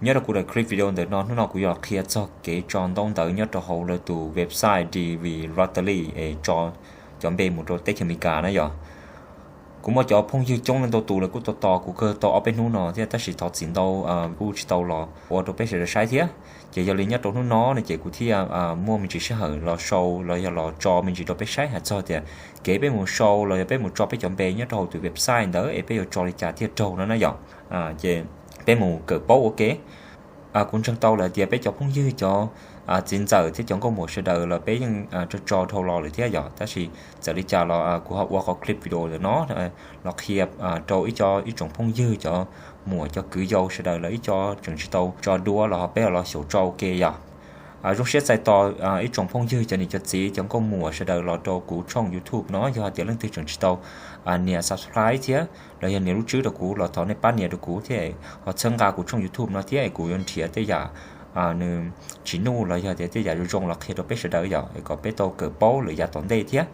Nyob rau kuv daim clip video ntawm no, hnub no kuv yuav qhia txog kev tso ntaub ntawv nyob rau hauv lawv tus website D V Lottery es tso cov npe mus rau teb chaws Amelikas na yom. Kuv muaj cov phooj ywg coob leej ntau tus lawv kuj tau tos kuv kawg tau ob peb hnub no thiab, tab sis thov txim ntau kuj tsis tau los ua rau peb sawv daws saib thiab. Ces yog li nyob rau hnub no no ces kuv thiaj muaj me ntsis sij hawm los sau los yog los tso me ntsis rau peb saib hais txog tias kev peb mus sau los yog peb mus tso peb cov npe nyob rau hauv tus website ntawd es peb yuav tso li cas thiaj raug no na yom. Ces peb mus kawm paub ua ke. Kuv ntseeg tau lawm tias peb cov phooj ywg cov txiv ntxawm thiab cov nkauj muam sawv daws los peb yeej tso tso dhau los lawm thiab yom, tab sis txawm li cas los kuv ho ua qhov clip video ntawm no los qhia rau ib co ib tsoom phooj ywg cov muam cov kwv yau sawv daws los ib co tseem tsis tau tso duab los ho peb los xyaum tso ua ke yom. Zoo siab txais tos ib tsoom phooj ywg cov niam cov txiv cov nkauj muam sawv daws los rau kuv tshooj YouTube no, yog hais tias leej twg tseem tsis tau nias subscribe thiab los yog nias lub tswb rau kuv los thov nej pab nias rau kuv thiab ho txhawb nqa kuv tshooj YouTube no thiab es kuv yuav nrhiav tej yam nws tsis nuj los yog tias tej yam zoo zoo los qhia rau peb sawv daws yom, es kom peb tau kawm paub lawm yav tom ntej thiab.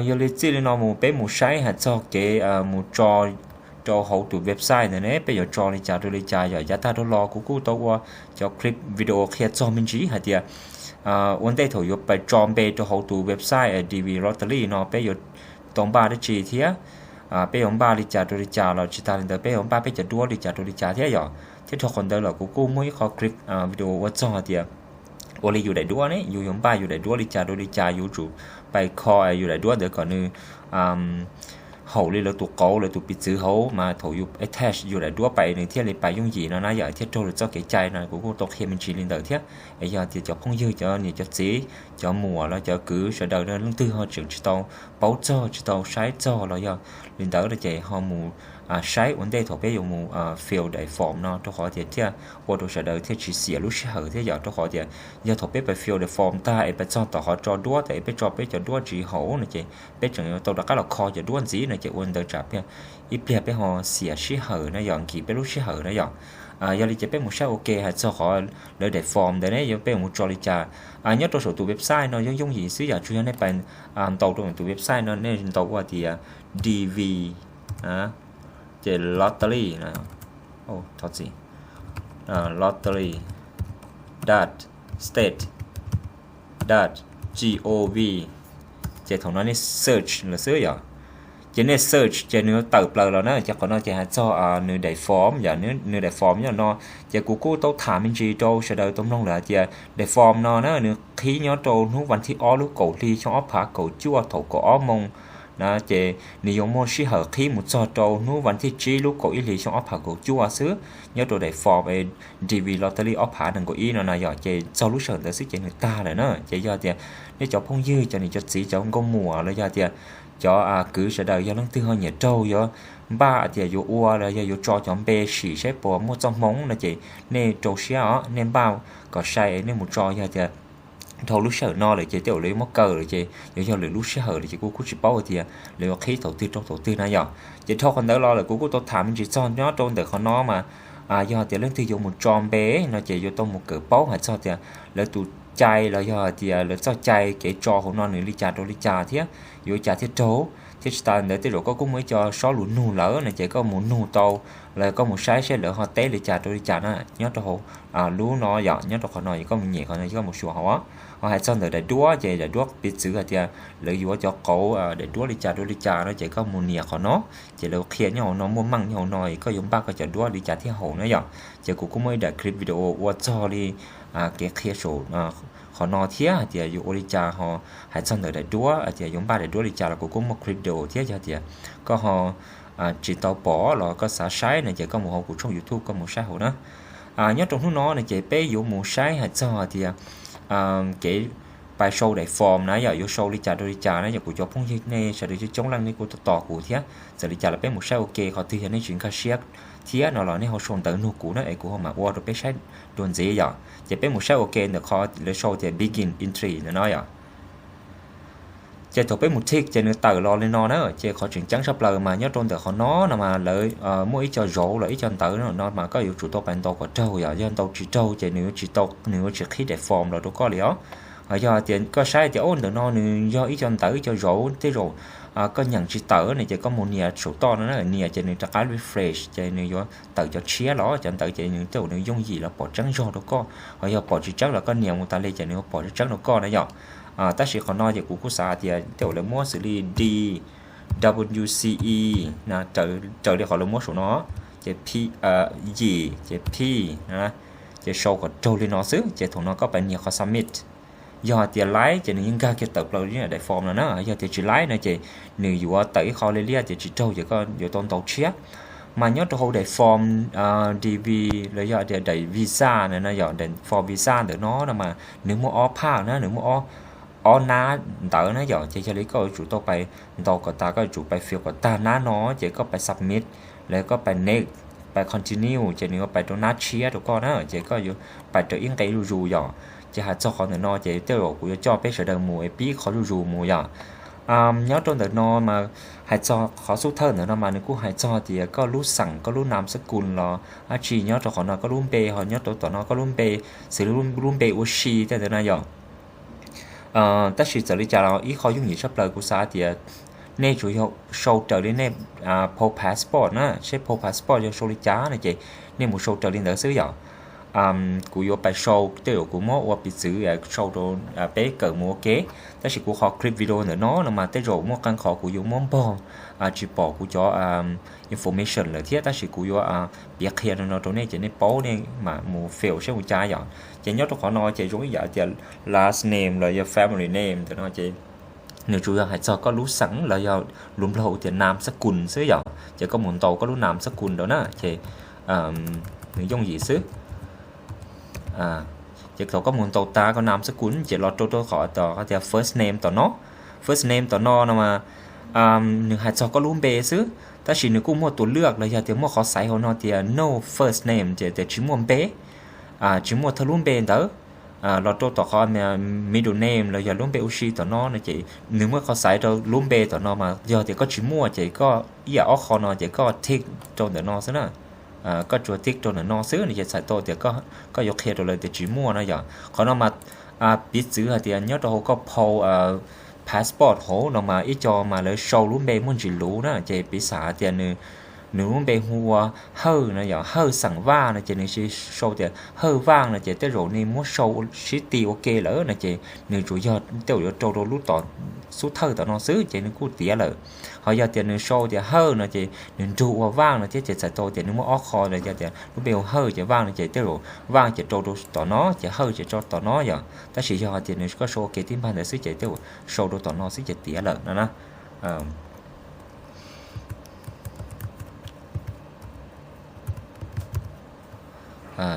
Yog li txij li no mus peb mus saib hais txog kev mus tso rau hauv tus website ntawd ne peb yuav tso li cas rau li cas yom. Yav tag dhau los kuv kuj tau ua cov clip video qhia txog me ntsis hais tias ua ntej thaum yuav pais tso npe rau hauv tus website D V Lottery no peb yuav tau npaj dab tsi thiab peb yuav npaj li cas rau li cas los tsis tas li ntawd peb yuav npaj peb cov duab li cas rau li cas thiab yom. Thiab dhau qhov ntawd los kuv kuj muaj ib qho clip video ua txog tias ua li yus daim duab ne yus yuav npaj yus daim duab li cas rau li cas, yus tsum pais kho yus daim duab ntawd kom nws haum li lawv tus qauv lawv tus piv txwv hauv mas thaum yus attach yus daim duab pais nws thiaj li pais yooj yim no na yom, thiaj raug lawv txoj kev cai no. Kuv kuj tau qhia me ntsis li ntawd thiab es yog tias cov phooj ywg cov niam cov txiv cov muam los cov kwv sawv daws leej twg ho tseem tsis tau paub txog tsis tau saib txog los yog li ntawd no ces ho mus saib ua ntej thaum peb yuav mus fill daim form no, rau qhov tias thiaj ua rau sawv daws thiaj tsis xiam lub sij hawm thiab yom. Rau qhov tias yog thaum peb pais fill daim form tag es pais txog tom qhov tso duab tas es peb tso peb cov duab tsis haum no ces peb tseem yuav tau rov qab los kho cov duab ntxiv no ces ua ntawd tsam ib pliag peb ho xiam sij hawm na yom, nkim peb lub sij hawm na yom. Yog li ces peb mus saib ua ke hais txog qhov lawv daim form ntawd ne yuav peb mus tso li cas. Nyob rau saum tus website no yooj yooj yim xwb yom, tsuas yog nej pais ntaus rau tus website no nej ntaus ua tias D V ces lottery, thov txim, lottery dot state dot gov ces thaum no nej search lawm xwb yom. Ces nej search ces nws tawm plaws los na, ces qhov no ces hais txog nws daim form yom, nws daim form nyob no. Ces kuv kuj tau tham me ntsis rau sawv daws tau mloog lawm hais tias daim form no na nws qhib nyob rau hnub vas thib ob lub kaum hli xyoo ob phav kaum cuaj thaum kaum ob moos na, ces nws yuav muaj sij hawm qhib mus txog rau hnub vas thib tsib lub kaum ib hlis xyoo ob phav kaum cuaj xwb. Nyob rau daim form D V Lottery ob phav nees nkaum ib no na yom, ces txog lub sij hawm ntawd xwb ces nws tag lawm na. Ces yog tias nej cov phooj ywg cov niam cov txiv cov nkauj muam los yog tias cov kwv sawv daws yog leej twg ho nyiam raug yuav npaj tias yuav ua los yog yuav tso cov npe sim saib puas muaj txoj hmoo no ces nej rau siab os, nej npaj kom sai nej mus tso. Yog tias dhau lub sij hawm no lawm ces tej zaum lawv yuav muab kaw lawm ces yuav yog lwm lub sij hawm lawm ces kuv kuj tsis paub tias lawv yuav qhib thaum twg rau thaum twg na yom. Ces dhau qhov ntawd los lawm kuv kuj tau tham me ntsis txog nyob rau ntawm qhov no mas yog tias leej twg yuav mus tso npe no ces yuav tau mus kawm paub hais txog tias lawv tus cai los yog hais tias lawv txoj cai kev tso hauv no nws li cas rau li cas thiab yuav cas thiaj raug. Thiab tsis tas ntawd tej zaum koj kuj muaj ib co sob lus nug lawm no ces koj mus nug tau los koj mus saib saib lawv ho teb li cas rau li cas na nyob rau hauv lub no yom, nyob rau qhov no koj mus nyem qhov no koj mus xyuas hauv. Ho hais txog ntawm daim duab ces daim duab piv txwv hais tias lawv yuav cov qauv daim duab li cas rau li cas no ces koj mus nias qhov no ces lawv qhia nyob hauv no muaj meej nyob hauv no es koj yuav npaj koj cov duab li cas thiaj haum na yom. Ces kuv kuj muaj ib daim clip video ua txog li kev qhia saum qhov no thiab hais tias yuav ua li cas ho hais txog ntawm daim duab hais tias yuav npaj daim duab li cas los kuv kuj muaj clip video thiab. Yog tias koj ho tsis tau pom los koj xav saib no ces koj mus hauv kuv tshooj YouTube koj mus saib hauv na. Nyob rau hnub no no ces peb yuav mus saib hais txog hais tias kev pais sau daim form na yom, yuav sau li cas rau li cas na yom. Kuv cov phooj ywg nej sawv daws coob coob leej nej kuj tos tos kuv thiab, txawm li cas los peb mus saib ua ke, qhov twg yog nej tsis nkag siab thiab no los nej ho sau ntawv nug kuv na es kuv ho mam ua rau peb saib dua ntxiv yom. Ces peb mus saib ua ke ntawm qhov lawv sau tias begin entry ntawm no yom. Ces thaum peb mus tick ces nws tawm los li no na, ces qhov tseem ceeb tshaj plaws mas nyob rau ntawm qhov no no mas lawv muaj ib co zauv los ib co ntawv no mas koj yuav tsum tau pais ntaus kom raug yom, yog ntaus tsis raug ces nws yuav tsis tau, nws yuav tsis qhib daim form los rau koj li os. Ho yog tias koj saib tias ub ntawm no nws yog ib co ntawv ib co zauv tej zaum koj nyeem tsis tawm ne ces koj mus nias saum toj no na, nias ces nws rov qab refresh ces nws yuav tawm cov tshiab los cov ntawv ces nws tej zaum nws yooj yim los pom tseeb zog rau koj, ho yog pom tsis tseeb los koj nias mus tas li ces nws yuav pom tseeb rau koj na yom. Tab sis qhov no ces kuv kuj xav tias tej zaum lawv muab xws li D W C E na, raws li qhov lawv muab saum no, ces P, yim ces P, ces sau kom raug li no xwb ces thaum no koj pais nias qhov submit. Yog hais tias laib ces nws yeej nkag kiag tawm plaws li daim form no na, yog tias tsis laib no ces nws yuav tawm ib qho li liab tias tsis raug ces koj yuav tau ntaus tshiab. Mas nyob rau hauv daim form D V los yog tias daim visa na no yom, daim form visa ntawm no no mas nws muaj ob phaj na, nws muaj ob nab ntawv na yom, ces yog li koj yuav tsum tau pais ntaus kom tas, koj yuav tsum pais fill kom tag nab no ces koj pais submit, los koj pais next, pais continue ces nws yuav pais rau nab tshiab rau koj na, ces koj yuav pais raws ib nqe zuj zus yom. Ces hais txog qhov ntawm no ces tej zaum kuv yuav coj peb sawv daws mus es pib qhov zuj zus mus yom. Nyob rau ntawm no mas hais txog qhov xub thawj ntawm no mas nws kuj hais txog tias koj lub xeem, koj lub nam xab kus los dab tsi nyob rau qhov no, koj lub npe ho nyob rau tom no koj lub npe, xws li lub npe ua si tej ntawd na yom. Tab sis txawm li cas los ib qho yooj yim tshaj plaws kuv xav tias nej tsuas yog sau raws li nej phau passport na, seb phau passport yog sau li cas no ces nej mus sau raws li ntawd xwb yom. Kuv yuav pais sau, tej zaum kuv muab ua piv txwv sau rau peb kawm mus ua ke. Tab sis kuv qhov clip video ntawm no no mas tej zaum muaj qee qhov kuv yuav muab npog tsis pom kuv cov information lawm thiab, tab sis kuv yuav piav qhia no no rau nej ces nej paub nej mam mus fill seb ua cas yom. Ces nyob rau qhov no ces zoo ib yam tias last name los yog family name ntawm no ces nws tsuas yog hais txog koj lub xeem los yog lus Nplog tias nam xab kus xwb yom. Ces koj mus ntaus koj lub nam xab kus ntawd na ces nws yooj yim xwb. Ces thaum koj mus ntaus tas koj nam xab kus ces los rau rau qhov tias first name tom no. First name tom no no mas nws hais txog koj lub npe xwb, tab sis nws kuj muaj tus lwaj los yog tias muaj qhov xaiv hauv no tias no first name ces tias tsis muaj npe, tsis muaj thawj lub npe ntawd. Los rau tom qhov middle name los yog lub npe ua si tom no no ces nws muaj qhov xaiv rau lub npe tom no mas yog tias koj tsis muaj ces koj ib yam ob qho no ces koj tick rau ntawm no xwb na. Koj tsuas tick rau ntawm no xwb no ces txhais tau tias koj yuav qhia rau lawv tias tsis muaj no yom. Qhov no mas piv txwv hais tias nyob rau hauv koj phau passport hauv no mas ib co mas lawv sau lub npe muaj ntsis luv na ces piv xam hais tias nws lub npe hu ua Hawj no yom, Hawj xeem Vaj no ces nws sau tias Hawj Vaj no ces tej zaum nws muab sau sib ti ua ke lawm no ces nws tsuas yog tej zaum yuav rau rau lub tom xub thawj tom no xwb ces nws kuj tiav lawm. Ho yog tias nws sau tias Hawj no ces nws nrug ua Vaj no thiab ces txhais tau tias nws muaj ob qho los yog tias lub npe hu Hawj ces Vaj no ces tej zaum Vaj ces rau rau tom no ces Hawj ces rau tom no yom. Tab sis yog hais tias nws koj sau ua ke tib npag ntawd xwb ces tej zaum sau rau tom no xwb ces tiav lawm no na.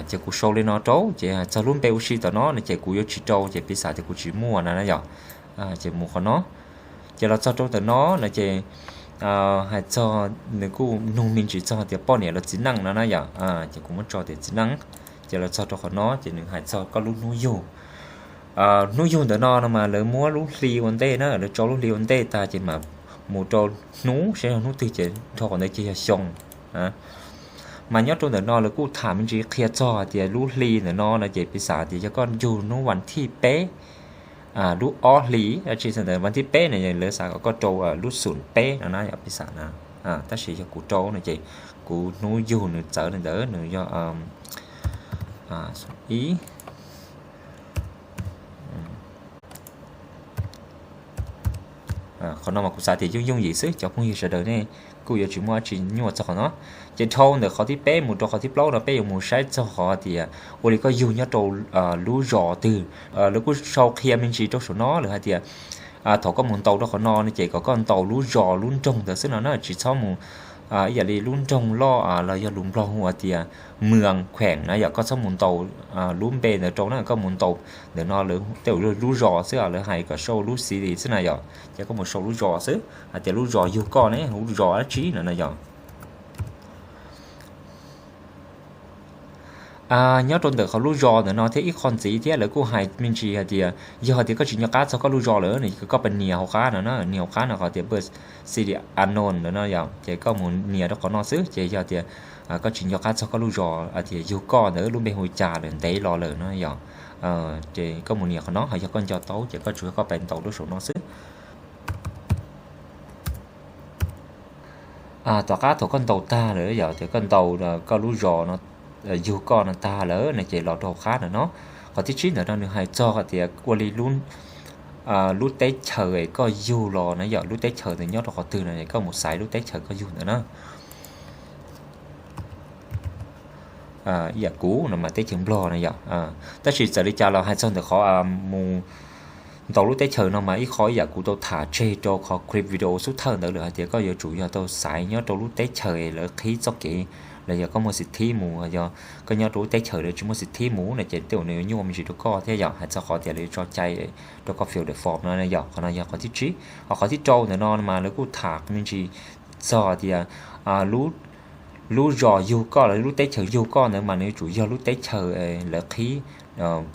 Ces kuv sau li no rau ces txog lub npe ua si tom no no ces kuv yuav tsis rau ces piv xam tias kuv tsis muaj na na yom. Ces mus qhov no, ces los txog rau ntawm no no ces hais txog, nws kuj nug me ntsis txog tias poj niam los txiv neej no na yom. Ces kuv muab tso tias txiv neej. Ces los txog rau qhov no ces nws hais txog koj lub hnub yug. Hnub yug ntawm no no mas lawv muab lub hli ua ntej na, lawv tso lub hli ua ntej tag ces mam mus rau hnub, seb yog hnub twg ces dhau qhov ntawd ces yog xyoo. Mas nyob rau ntawm no lawv kuj tham me ntsis qhia txog tias lub hli ntawm no no ces piv xam tias yog koj yug hnub vas thib peb, lub ob hlis, tsis ntawd vas thib peb no lawv xav kom koj rau lub xum peb no na yom, piv xam na. Tab sis yog kuv rau no ces kuv hnub yug nws txawv li ntawd, nws yog ib Qhov no mas kuv xav tias yooj yooj yim xwb, cov phooj ywg sawv daws nej kuj yuav tsis muaj dab tsi nyuaj txog qhov no. Ces dhau ntawm qhov thib peb mus rau qhov thib plaub no peb yuav mus saib txog qhov tias ua li koj yug nyob rau lub zos twg. Lawv kuj sau qhia me ntsis rau saum no lawm hais tias thaum koj mus ntaus rau qhov no no ces kom koj ntaus lub zos lub nroog ntawd xwb no na, tsis txhob mus ib yam li lub nroog loj los yog lus Nplog hu tias mường, khueem na yom, koj txhob mus ntaus lub npe ntawd rau na, koj mus ntaus ntawm no lawv tej zaum lub zos xwb, lawv hais kom sau lub city xwb na yom, ces koj mus sau lub zos xwb, hais tias lub zos yug koj ne lub zos dab tsi no na yom. Nyob rau ntawm qhov lub zos ntawm no thiab ib qho ntxiv thiab lawv kuj hais me ntsis hais tias yog hais tias koj tsis nco qab txog koj lub zos lawm no, koj pab nias hauv qab no na, nias hauv qab no qhov tias birth city unknown ntawm no yom, ces koj mus nias rau qhov no xwb, ces yog tias koj tsis nco qab txog koj lub zos tias yug koj ntawd lub npe hu cas lawm ntev los lawm no yom, Ces koj mus nias qhov no, ho yog koj nco tau ces koj tsuas yog koj pais ntaus lub saum no xwb. Tom qab thaum koj ntaus tag lawm yom, tias koj ntaus koj lub zos no, yug koj no tag lawm no ces los rau hauv qab ntawm no. Qhov thib tsib ntawm no nws hais txog hais tias ua li lub teb chaws es koj yug los na yom, lub teb chaws ntawd nyob rau qhov twg no es koj mus xaiv lub teb chaws koj yug ntawd na. Ib yam kuv no mas teb chaws Nplog na yom. Tab sis txawm li cas los hais txog ntawm qhov mus ntaus lub teb chaws no mas ib qho ib yam kuv tau tham tseg rau qhov clip video xub thawj ntawd lawm hais tias koj yuav tsum yog tau xaiv nyob rau lub teb chaws lawv qhib txoj kev, los yog koj muaj xim thib mus, yog koj nyob rau lub teb chaws lawv tsis muaj xim thib mus no ces tej zaum nws yuav nyuaj me ntsis rau koj thiab yom, hais txog qhov tias lawv tso cai rau koj fill the form no yom. Qhov no yog qhov thib tsib. Ho qhov thib rau ntawm no mas lawv kuj tham me ntsis txog tias lub zos yug koj los lub teb chaws yug koj ntawd mas nws yuav tsum yog lub teb chaws lawv qhib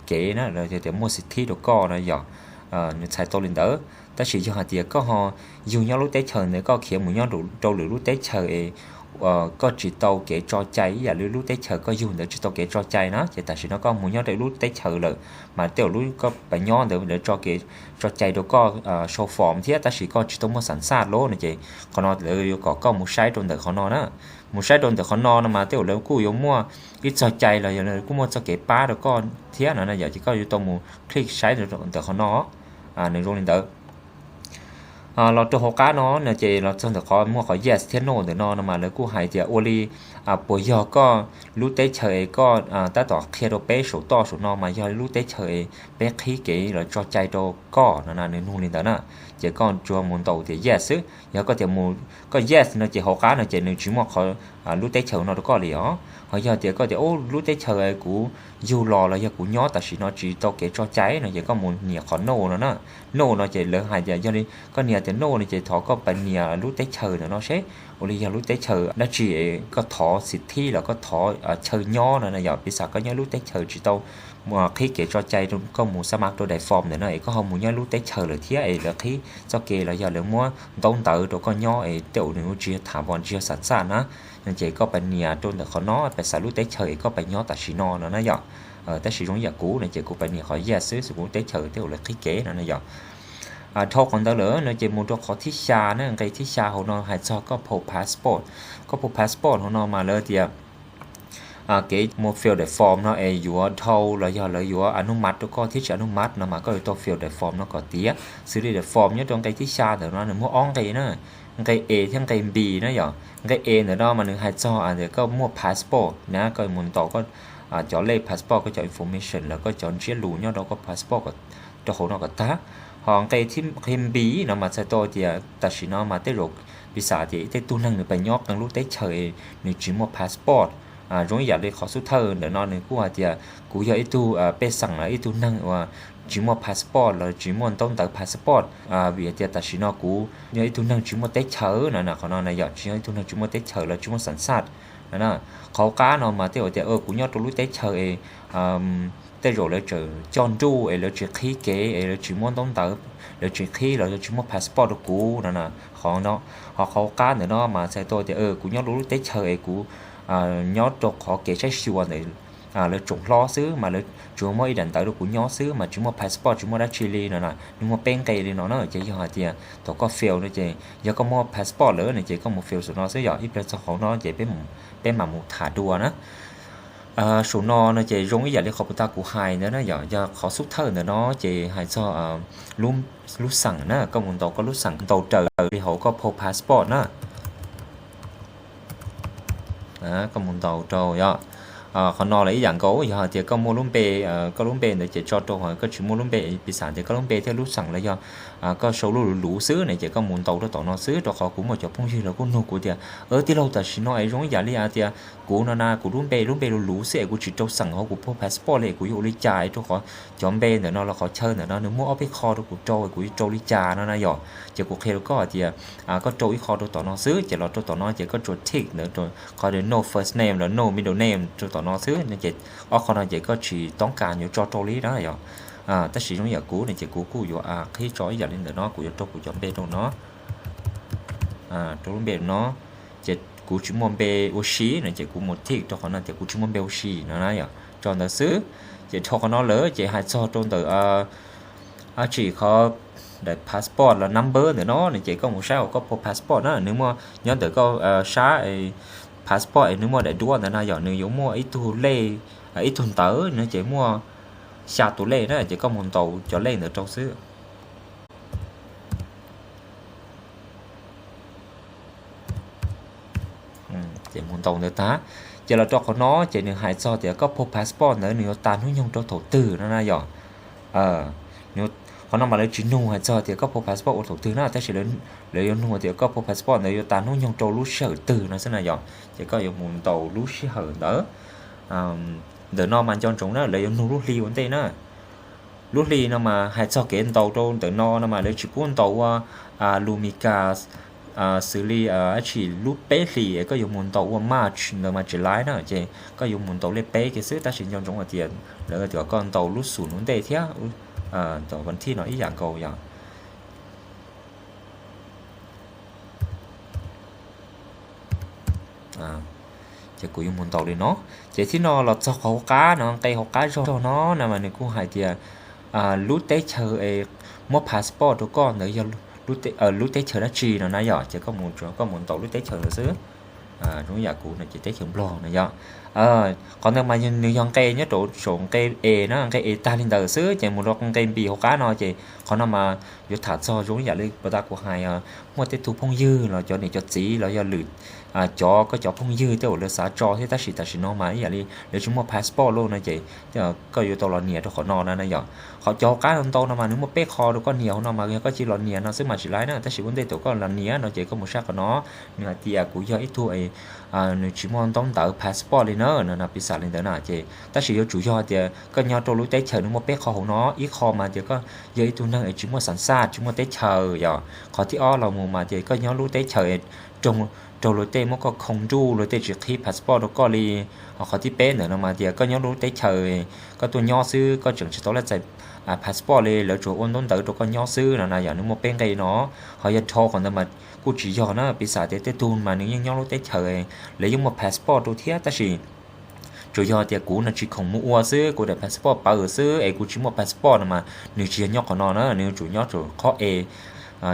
kev na, los yog tias muaj xim thib rau koj no yom. Nws txhais tau li ntawd. Tab sis yog hais tias koj ho yug nyob lub teb chaws ntawd koj khiav mus nyob rau lwm lub teb chaws es koj tsis tau kev tso cai ib yam li lub teb chaws koj yug ntawd tsis tau kev tso cai na, ces tam sim no koj mus nyob rau lub teb chaws lawm mas tej zaum lub koj pais nyob ntawd lawv tso kev tso cai rau koj sau form thiab tab sis koj tsis tau muaj xam xaj lawm no ces qhov no lawv yuav kom koj mus saib rau ntawm qhov no na. Mus saib rau ntawm qhov no no mas tej zaum lawv kuj yuav muaj ib txog cai los yog lawv kuj muaj txoj kev pab rau koj thiab no na yom, ces koj yuav tau mus click saib ntawm qhov no. Nws zoo li ntawd. Los rau hauv qab no no ces los txog ntawm qhov muaj qhov yes thiab no ntawm no no mas lawv kuj hais tias ua li puas yog koj lub teb chaws es koj tab tom qhia rau peb saum toj saum no mas yog lub teb chaws es peb qhib kev los tso cai rau koj no na, nws nug li ntawd na. Ces koj tsuas mus ntaus tias yes xwb. Yog koj tias mus koj yes no ces hauv qab no ces nws tsis muaj qhov lub teb chaws no rau koj li os. Ho yog tias koj tias lub teb chaws kuv yug los los yog kuv nyob tam sim no tsis tau kev tso cai no ces koj mus nias qhov no no na. No no ces lawv hais tias yog li koj nias tias no no ces thov koj pais nias lub teb chaws ntawm no seb ua li yog lub teb chaws dab tsi, koj thov xim thib los koj thov chaw nyob no na yom. Piv xam koj nyob lub teb chaws tsis tau qhib kev tso cai rau koj mus xab mav rau daim form ntawm no es koj ho mus nyob lub teb chaws lawm thiab es lawv qhib txoj kev los yog lawv muab ntaub ntawv rau koj nyob es tej zaum nws tsis yog tham vos tsis yog xam xaj na, ces koj pais nias rau ntawm qhov no pais xaiv lub teb chaws es koj pais nyob tam sim no no na yom. Tab sis zoo ib yam kuv no ces kuv pais nias qhov yes xwb, kuv lub teb chaws tej zaum lawv qhib kev no na yom. Dhau qhov ntawd lawm no ces mus rau qhov thib xya na, nqe thib xya hauv no hais txog koj phau passport. Koj phau passport hauv no mas lawv tias kev mus fill the form no es yuav dhau los yog lawv yuav a nub mat rau koj thiab tsis a nub mat no mas koj yuav tau fill the form no kom tiav. Xws li the form nyob rau nqe thib xya ntawm no nws muaj ob nqe na, nqe A thiab nqe B na yom. Nqe A ntawm no mas nws hais txog tias koj muaj passport na, koj mus ntaus koj cov lej passport, koj cov information los koj cov ntsiab lus nyob rau koj passport rau hauv no kom tag. Ho nqe thib, nqe B no mas txhais tau tias tam sim no mas tej zaum piv xam tias tej tug neeg nws pais nyob qee lub teb chaws nws tsis muaj passport. Zoo ib yam li qhov xub thawj ntawm no nws kuj hais tias kuv yog ib tug pej xeem los ib tug neeg uas tsis muaj passport los tsis muaj ntaub ntawv passport, vim tias tam sim no kuv yog ib tug neeg tsis muaj teb chaws no na, qhov no na yom, tsis yog ib tug neeg tsis muaj teb chaws los tsis muaj xam xaj no na. Qhov hauv qab no mas tej zaum tias kuv nyob rau lub teb chaws es tej zaum lawv tseem coj nruj es lawv tsis qhib kev es lawv tsis muab ntaub ntawv, lawv tsis qhib los lawv tsis muab passport rau kuv no na. Qhov no, ho qhov hauv qab ntawm no mas txhais tau tias kuv nyob rau lub teb chaws es kuv nyob rau qhov kev saib xyuas ntawm lawv tsoom hlob xwb mas lawv tsuas muab ib daim ntawv rau kuv nyob xwb mas tsis muaj passport tsis muaj dab tsi li no na. Nws muaj peb nqe li no na, ces yog hais tias thaum koj fill no ces yog koj muaj passport lawm no ces koj mus fill saum no xwb yom. Ib pliag txog hauv no ces peb mam mus tham dua na. Saum no no ces zoo ib yam li qhov puag ta kuv hais ntawd na yom, yog qhov xub thawj ntawm no ces hais txog lub xeem na, koj mus ntaus koj lub xeem ntaus raws li hauv koj phau passport na. Koj mus ntaus rau yom. Qhov no los ib yam nkaus, yog hais tias koj muaj lub npe, koj lub npe ntawd ces tso rau, ho koj tsis muaj lub npe, piv xam tias koj lub npe thiab lub xeem los yog koj sau lub luv luv xwb ne, ces koj mus ntaus rau tom no xwb. Rau qhov kuv muaj cov phooj ywg los kuj nug kuv tias, tij laug, tam sim no es zoo ib yam li tias kuv no na, kuv lub npe lub npe luv luv xwb es kuv tsis rau xeem hauv kuv phau passport li, kuv yuav ua li cas es rau qhov cov npe ntawm no los qhov chaw ntawm no nws muaj ob peb qho rau kuv rau, kuv yuav rau li cas no na yom. Ces kuv qhia rau koj hais tias koj rau ib qho rau tom no xwb, ces los rau tom no ces koj tsuas tick ntawd, qhov no first name los no middle name rau tom no xwb, ces ob qho no ces koj tsis toob kas yuav tso rau li na yom. Tab sis zoo ib yam kuv ne ces kuv kuj yuav qhib tso ib yam li ntawm no, kuv yuav rau kuv cov npe rau no, rau lub npe no, ces kuv tsis muaj npe ua si no ces kuv mus tick rau qhov no tias kuv tsis muaj npe ua si no na yom, tso ntawd xwb. Ces dhau qhov no lawm ces hais txog rau ntawm dab tsi qhov daim passport los number ntawm no no ces koj mus saib hauv koj phau passport na, nws muaj nyob ntawm koj sab passport es nws muaj daim duab ntawd na yom, nws yuav muaj ib tug lej, ib tug ntawv no ces muaj xya tus lej na, ces koj mus ntaus cov lej ntawd rau xwb. Ces mus ntaus ntawd tag, ces los rau qhov no ces nws hais txog tias koj phau passport ntawd nws yuav tas hnub nyoog rau thaum twg no na yom. Qhov no mas lawv tsis nug hais txog tias koj phau passport ua thaum twg na, tab sis lawv yuav nug tias koj phau passport ntawd yuav tas hnub nyoog rau lub sij hawm twg no xwb na yom. Ces koj yuav mus ntaus lub sij hawm ntawd. Ntawm no mas nco ntsoov na, lawv yuav nug lub hli ua ntej na. Lub hli no mas hais txog kev ntaus rau ntawm no no mas lawv tsis pub ntaus ua lus Mis Kas xws li dab tsi lub peb hlis es koj yuav mus ntaus ua March ntawd mas tsis laib na, ces koj yuav mus ntaus lej peb kiag xwb, tab sis nco ntsoov hais tias lawv tias koj ntaus lub xum ua ntej thiab ntawm vas thib no ib yam nkaus yom. Ces kuv yuav mus ntaus li no. Ces thib no los txog qhov hauv qab no, nqe hauv qab zog no na mas nws kuj hais tias lub teb chaws es muab passport rau koj ntawd yog lub teb chaws dab tsi no na yom, ces koj mus ntaus lub teb chaws ntawd xwb. Zoo yam kuv no ces teb chaws Nplog no yom. Qhov ntawd mas nws yog nqe nyob rau saum nqe es na, nqe es tag li ntawd xwb, ces mus rau nqe B hauv qab no ces qhov no mas yuav tham txog zoo yam li puag ta kuv hais, muaj tej tug phooj ywg los cov niam cov txiv los yog lwm cov koj cov phooj ywg tej uas lawv xav tso thiab tab sis tam sim no mas ib yam li lawv tsis muaj passport lawm no ces koj yuav tau los nias rau qhov no na yom. Qhov cov hauv qab ntau no mas nws muaj peb qho rau koj nias hauv no mas yog koj cia los nias no xwb mas tsis laib na, tab sis ua ntej thaum koj los nias no ces koj mus saib qhov no, nws hais tias kuv yog ib tug nws tsis muaj ntaub ntawv passport li na no, piv xam li ntawd na ces tab sis yuav tsum yog tias koj nyob rau lub teb chaws nws muaj peb qho hauv no, ib qho mas tias koj yog ib tug neeg es tsis muaj xav xaj tsis muaj teb chaws yom. Qhov thib ob los mus mas tias koj nyob lub teb chaws raug luag tej muab koj khoo nruj, luag tej tsis qhib passport rau koj li. Ho qhov thib peb ntawm no mas tias koj nyob lub teb chaws koj tuaj nyob xwb, koj tseem tsis tau laj txais passport li, lawv tsuas ua ntaub ntawv rau koj nyob xwb no na yom, nws muaj peb nqe no. Ho yog dhau qhov ntawd mas kuj tsis yog na, piv xam tias tej tug mas nws yeej nyob lub teb chaws, lawv yeej muaj passport rau thiab tab sis tsuas yog tias kuv no tsis khoom mus ua xwb, kuv daim passport pawv xwb es kuv tsis muaj passport no mas nws tsis yog nyob qhov no na, nws yuav tsum nyob rau qhov es,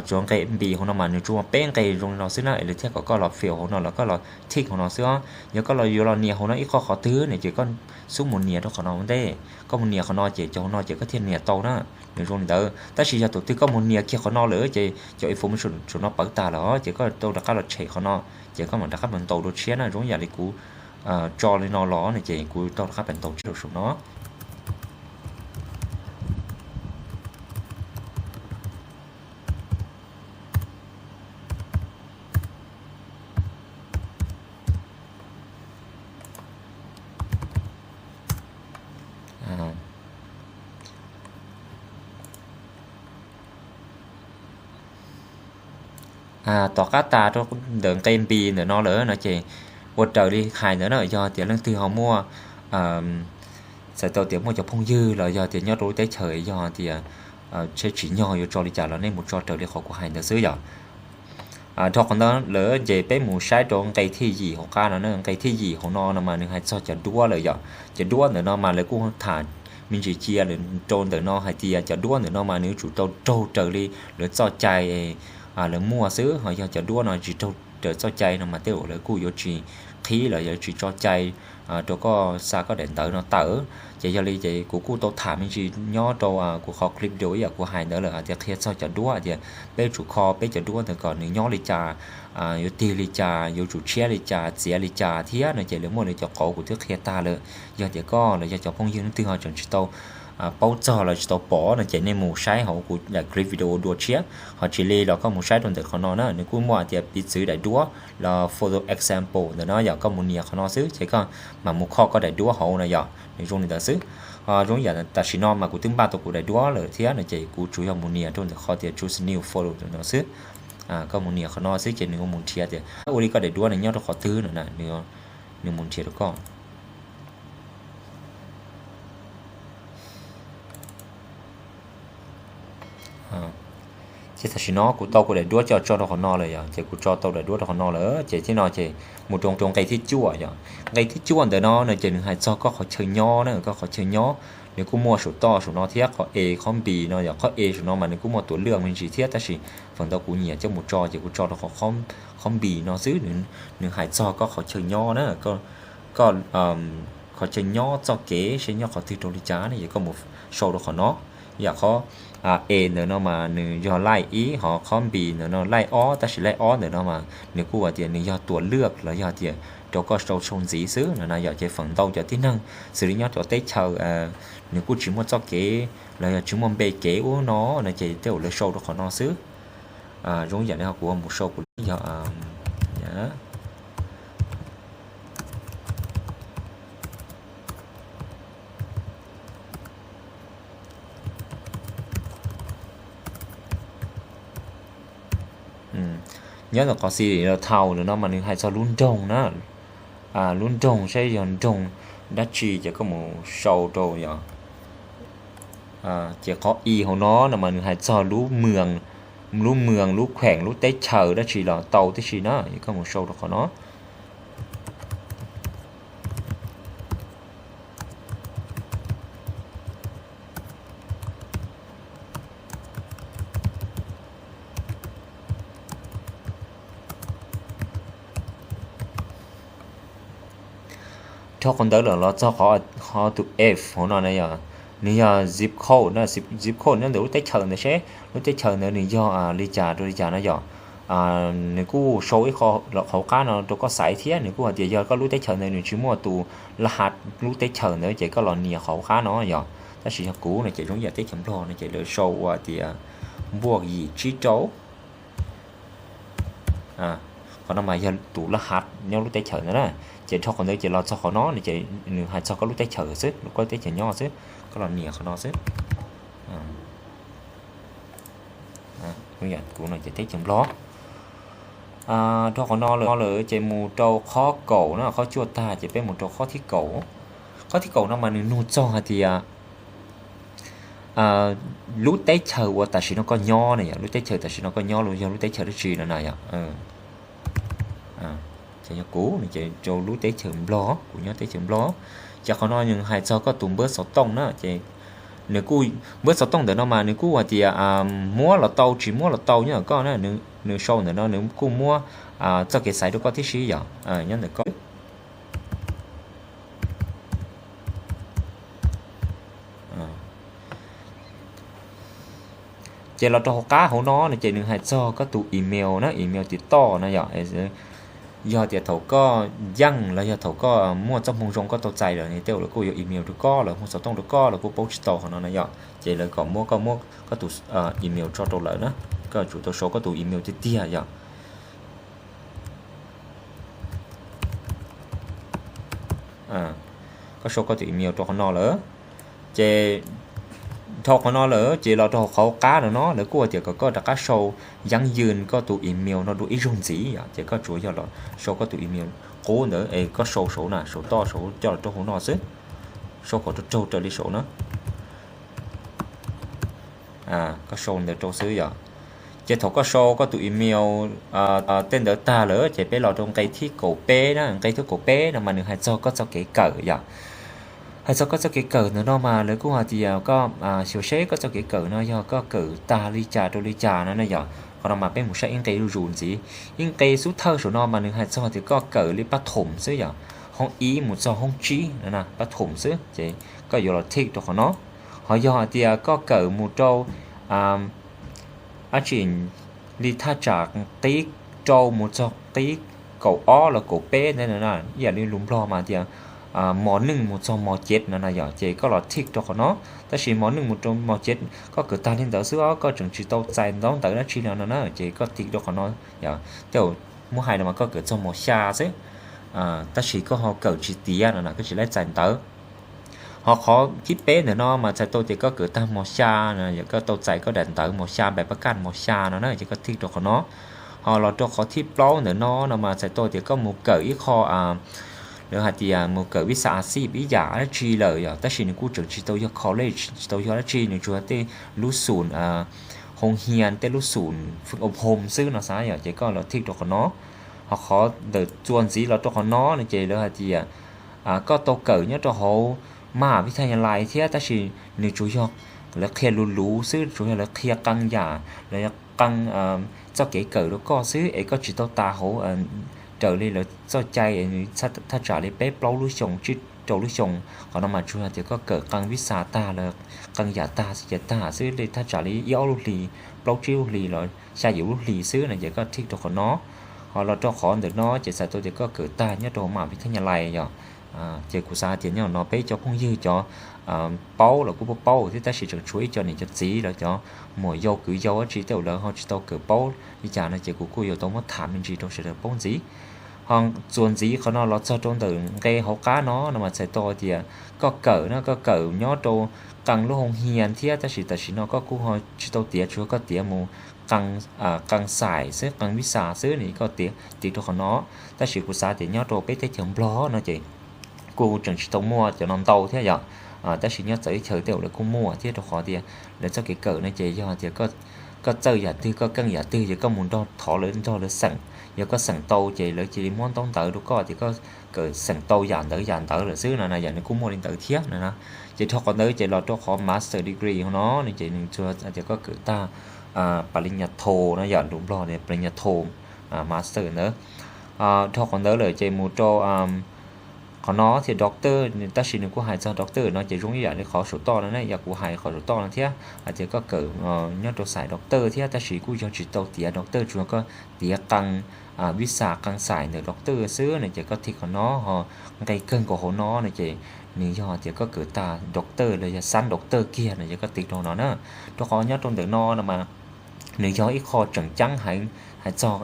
tsuas nqe B hauv no mas nws tsuas muaj peb nqe zoo li no xwb na, es lawv thiaj kom koj los fill hauv no los koj los tick hauv no xwb os. Yog koj los yuav los nias hauv no ib qho qhov twg no ces koj xub mus nias rau qhov no ua ntej, koj mus nias qhov no ces cov hauv no ces koj thiaj nias tau na. Nws zoo li ntawd, tab sis yog thaum twg koj mus nias kiag qhov no lawm ces cov information saum no pawv tag lawm os, ces koj tau rov qab los tshem qhov no, ces koj mam rov qab mus ntaus dua tshiab na, zoo yam li kuv tso li no los no ces kuv tau rov qab pem ntaus tshiab rau saum no. Tom qab tas rau ntawm nqe B ntawm no lawm no ces ua raws li hais ntawd na, yog tias leej twg ho muaj, txhais tau tias muaj cov phooj ywg los yog tias nyob rau lub teb chaws yog tias tsheb tsim nyog yuav tso li cas los nej mus tso raws li qhov kuv hais ntawd xwb yom. Dhau qhov ntawd lawm ces peb mus saib rau nqe thib yim hauv qab no na, nqe thib yim hauv no no mas nws hais txog cov duab lawm yom. Cov duab ntawm no mas lawv kuj tham me ntsis cia lawm rau ntawm no hais tias cov duab ntawm no mas nws yuav tsum tau raug raws li lawv txoj cai lawv muaj xwb, ho yog cov duab no tsis raug raws txoj cai no mas tej zaum lawv kuj yuav tsis qhib los yuav tsis tso cai rau koj xa koj daim ntawv no tawm. Ces yog li ces kuv kuj tau tham me ntsis nyob rau kuv qhov clip video ib yam kuv hais ntawd lawm hais tias qhia txog cov duab hais tias peb yuav tsum kho peb cov duab ntawd kom nws nyob li cas, yuav tig li cas, yuav tsum tshiab li cas, txiav li cas thiab no ces lawv muaj lawv cov qauv kuv twb qhia tag lawm. Yog tias koj los yog cov phooj ywg leej twg ho tseem tsis tau paub txog los tsis tau pom no ces nej mus saib hauv kuv daim clip video dua tshiab. Ho tsis li los koj mus saib rau ntawm qhov no na, nws kuj muaj hais tias piv txwv daim duab los photo example ntawm no yom, koj mus nias qhov no xwb ces koj mam mus kho koj daim duab hauv no yom, nws zoo li ntawd xwb. Ho zoo yam tam sim no mas kuv twb npaj tau kuv daim duab lawm thiab no ces kuv tsuas yog mus nias rau ntawm qhov tias choose new photo ntawm no xwb. Koj mus nias qhov no xwb ces nws mus nrhiav tias ua li koj daim duab nws nyob rau qhov twg no na, nws mus nrhiav rau koj. Ces tam sim no kuv tau kuv daim duab coj tso rau qhov no lawm yom, ces kuv tso tau daim duab rau qhov no lawm ces thiab no ces mus rau rau nqe thib cuaj yom. Nqe thib cuaj ntawm no no ces nws hais txog koj qhov chaw nyob na, koj qhov chaw nyob nws kuj muaj saum toj saum no thiab, qhov e qhov B no yom, qhov e saum no mas nws kuj muaj tuav lwj me ntsis thiab, tab sis feem ntau kuv nyiam coj mus tso ces kuv tso rau qhov, qhov B no xwb. Nws hais txog koj qhov chaw nyob na, koj, qhov chaw nyob txoj kev seb nyob qhov twg rau li cas ne, ces koj mus sau rau qhov no. Yam qhov e ntawm no mas nws yog laij ib, ho qhov B ntawm no laij ob, tab sis laij ob ntawm no mas nws kuj hais tias nws yog tuav lwj los yog tias rau koj sau sau ntxiv xwb no na yom. Ces feem ntau cov tib neeg xws li nyob cov teb chaws nws kuj tsis muaj txoj kev los yog tsis muaj npe kev ub no no ces tej zaum lawv sau rau qhov no xwb. Zoo yam li kuv mus sau kuv yog nyob ntawm qhov xi li los thaum ntawm no mas nws hais txog lub nroog na, lub nroog saib yog nroog dab tsi ces koj mus sau rau yom. Ces qhov i hauv no no mas nws hais txog lub mwam, lub kheem lub teb chaws dab tsi los tau tib si na, koj mus sau rau qhov no. Dhau qhov ntawd lawm los txog qhov tus F hauv no na yom, nws yog zip code na, zip code nyob ntawm lub teb chaws ntawd seb lub teb chaws ntawd nws yog li cas rau li cas na yom. Nws kuj sau ib qho hauv qab no rau koj xaiv thiab, nws kuj hais tias yog koj lub teb chaws ntawd nws tsis muaj tus laj has lub teb chaws ntawd ces koj los nias qhov hauv qab no yom. Tab sis yog kuv no ces zoo yam teb chaws Nplog no ces lawv sau ua tias npuaj yim tsib rau. Qhov no mas yog tus laj has nyob lub teb chaws ntawd na. Ces dhau qhov ntawd ces los txog qhov no no ces nws hais txog koj lub teb chaws xwb, koj lub teb chaws nyob xwb, koj los nias qhov no xwb. Kuv no ces teb chaws Nplog. Dhau qhov no lawm ces mus rau qhov kaum na, qhov cuaj tag ces peb mus rau qhov thib kaum. Qhov thib kaum no mas nws nug txog hais tias lub teb chaws uas tam sim no koj nyob na yom, lub teb chaws tam sim no koj nyob los yog lub teb chaws dab tsi no na yom. Ces yog kuv no ces rau lub teb chaws Nplog, kuv nyob teb chaws Nplog. Ces qhov no nws hais txog koj tus npawb xov tooj na, ces nws kuj, npawb xov tooj ntawm no mas nws kuj hais tias muab los tau tsis muab los tau nyob ntawm koj na, nws sau ntawm no nws kuj muab txoj kev xaiv rau koj tib si yom, nyob ntawm koj. Ces los rau hauv qab hauv no no ces nws hais txog koj tus email na, email tim toj na yom. Yog tias thaum koj yeej los yog thaum koj muaj txoj hmoo zoo koj tau txais lawm ne, tej zaum lawv kuj yuav email rau koj, lawv muag xov tooj rau koj, lawv kuj paub tsis tau qhov no na yom. Ces lawv kom muab koj muab koj tus email tso rau lawv na, koj tsum tau sau koj tus email tiag tiag yom. Koj sau koj tus email rau qhov no lawm, ces dhau qhov no lawm ces los rau hauv qab no no lawv kuj hais tias kom koj rov qab sau yeeb yws koj tus email no dua ib zaug ntxiv yom. Ces koj tsuas yog los sau koj tus email qub ntawd es koj sau saud na, saum toj saud coj los rau hauv no xwb, sau kom raug raug raws li saud na. Koj sau ntawd rau xwb yom. Ces thaum koj sau koj tus email tej ntawd tag lawm ces peb los rau nqe thib kaum peb na, nqe thib kaum peb no mas nws hais txog koj txoj kev kawm yom. Hais txog koj txoj kev kawm ntawm no mas lawv kuj hais tias koj xyuas seb koj txoj kev kawm no yog koj kawm tag li cas rau li cas no na yom. Qhov no mas peb mus saib ib nqe zuj zus ntxiv. Ib nqe xub thawj saum no mas nws hais txog tias koj kawm li pab thoom xwb yom, hoob ib mus txog hoob tsib no na, pab thoom xwb ces koj yuav los tick rau qhov no. Ho yog hais tias koj kawm mus rau dab tsi li thaj tsam qib rau mus txog qib kaum ob los kaum peb ntawd na, ib yam li lus Nplog mas tias mos neej mus txog mos cev no na yom, ces koj los tick rau qhov no. Tab sis mos neej mus rau mos cev koj kawm tag li ntawd xwb os, koj tseem tsis tau txais ntaub ntawv dab tsi no no na, ces koj tick rau qhov no. Tej zaum muab hais no mas koj kawm txog mos xya xwb, tab sis koj ho kawm tsis tiav no na, koj tsis laib txais ntawv. Ho qhov thib peb ntawm no mas txhais tau tias koj kawm tag mos xya, yog koj tau txais koj daim ntawv mos xya, npais pab kaj mos xya no na, ces koj tick rau qhov no. Ho los rau qhov thib plaub ntawm no no mas txhais tau tias koj mus kawm ib qho, lawv hais tias mus kawm visa a xib ib yam dab tsi lawm yom, tab sis nws kuj tseem tsis tau yog college, tsis tau yog dab tsi, nws tsuas tej lub xum hoo hia tej lub xum fwm ob hoo xwb no xav yom, ces koj los thij rau qhov no. Ho qhov ntawm txuas ntxiv los rau qhov no no ces lawv hais tias koj tau kawm nyob rau hauv mas vib thaj nyas lais thiab, tab sis nws tsuas yog lawv qhia luv luv xwb, tsuas yog lawv qhia qee yam, lawv qee txoj kev kawm rau koj xwb es koj tsis tau tas hauv raws li lawv txoj cai, thaj tsam li peb plaub lub xyoo tsib rau lub xyoo. Qhov no mas tsuas yog tias koj kawm qee vib xa tag los qee yam tag xwb ces tag xwb li, thaj tsam li ib ob lub hlis, plaub tsib lub hlis los xya yim lub hlis xwb no ces koj thij rau qhov no. Ho los rau qhov ntawm no ces txhais tau tias koj kawm tag nyob rau hauv mas vib thaj nyas lais yom. Ces kuv xav hais tias nyob no peb cov phooj ywg cov paub los kuj paub thiab, tab sis tseem tshuav ib co niam cov txiv los cov muam yau kwv yau dab tsi tej zaum lawv ho tsis tau kawm paub li cas no ces kuv kuj yuav tau muab tham me ntsis rau sawv daws paub ntxiv. Ho txuas ntxiv qhov no los txog rau ntawm nqe hauv qab no no mas txhais tau tias koj kawm no koj kawm nyob rau qee lub hoo hia thiab, tab sis tam sim no koj kuj ho tsis tau tiav, tsuas yog koj tiav mus qee xais xwb, qee vib xa xwb no koj tiv rau qhov no. Tab sis kuv xav tias nyob rau peb teb chaws Nplog no ces kuj tseem tsis tau muaj cov no ntau thiab yom. Tab sis nyob txawv teb chaws tej zaum lawv kuj muaj thiab, rau qhov tias lawv txoj kev kawm no ces yog tias koj txawj yam twg koj keej yam twg ces koj mus nrog thov lawv nrog lawv xeem, yog koj xeem tau ces lawv cia li muab ntaub ntawv rau koj tias koj kawm xeem tau yam ntawd yam ntawd lawm xwb no na, yam nws kuj muaj li ntawd thiab no na. Ces dhau qhov ntawd ces los rau qhov master degree hauv no no ces nws tsuas tias koj kawm tag pa li nyas tho no yom, lus Nplog pa li nyas tho, master ntawd. Dhau qhov ntawd lawm ces mus rau qhov no thiab doctor, tab sis nws kuj hais txog doctor no ces zoo ib yam li qhov saum toj no ne, yog kuv hais qhov saum toj no thiab hais tias koj kawm nyob rau xais doctor thiab, tab sis kuj yog tsis tau tiav doctor, tsuas yog koj tiav qee vib xa qee xais ntawm doctor xwb no ces koj thij qhov no. Ho nqe kawg nkaus hauv no no ces nws yog tias koj kawm tag doctor los yog xab doctor kiag no ces koj tiv rau no na. Rau qhov nyob rau ntawm no no mas nws yog ib qho tseem ceeb heev hais txog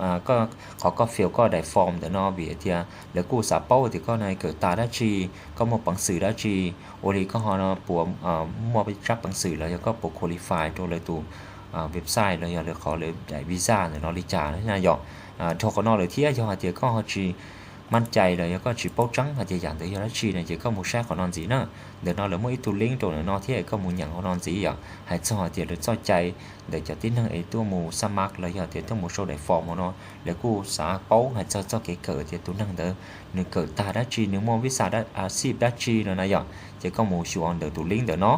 qhov koj fill koj daim form ntawm no, vim tias lawv kuj xav paub tias koj na kawm tag dab tsi, koj muaj peev xwm dab tsi, ua li koj ho puas muaj tsab peev xwm los yog koj puas qualify rau lawv tus website los yog lawv qhov lawv daim visa ntawm no li cas na yom. Dhau qhov no lawm thiab yog hais tias koj ho tsis maj cai los yog koj tsis paub tseeb hais tias yam ntawd yog dab tsi no ces koj mus saib qhov no ntxiv na. Ntawm no lawv muaj ib tug link rau ntawm no thiab koj mus nyeem qhov no ntxiv yom, hais txog hais tias lawv txoj cai ntawm cov tib neeg es tuaj mus xa mak los yog tias tuaj mus sau daim form hauv no, lawv kuj xav paub hais txog txoj kev kawm tias tus neeg ntawd nws kawm tag dab tsi, nws muaj vib xa xib dab tsi no na yom, ces koj mus xyuas ntawm tus link ntawm no.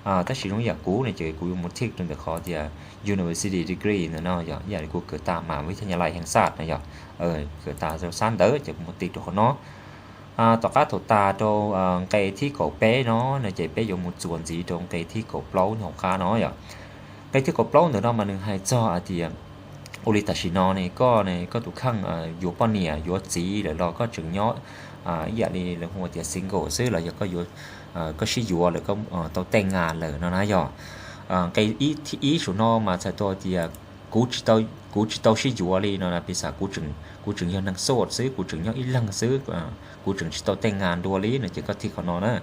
Tab sis zoo ib yam kuv ne ces kuv yuav mus thij rau ntawm qhov tias university degree ntawm no yom, ib yam li kuv kawm tag mas vib thaj nyas lais heev xaj no yom, kawm tag rau xab ntawd ces kuv mus tiv rau qhov no. Tom qab thaum tas rau nqe thib kaum peb no no ces peb yuav mus txuas ntxiv rau nqe thib kaum plaub hauv qab no yom. Nqe thib kaum plaub ntawm no mas nws hais txog hais tias ua li tam sim no ne koj ne koj tus kheej yuav poj niam yuav txiv lawm los koj tseem nyob ib yam li lawv hu tias single xwb los yog koj yuav, koj sib yuav lawm koj tau tej nas lawm no na yom. Nqe ib saum no mas txhais tau tias kuv tsis tau sib yuav li no na, piv xam kuv tseem yog neeg soj xwb, kuv tseem nyob ib leeg xwb, kuv tseem tsis tau tej nas dua li no ces koj thij qhov no na.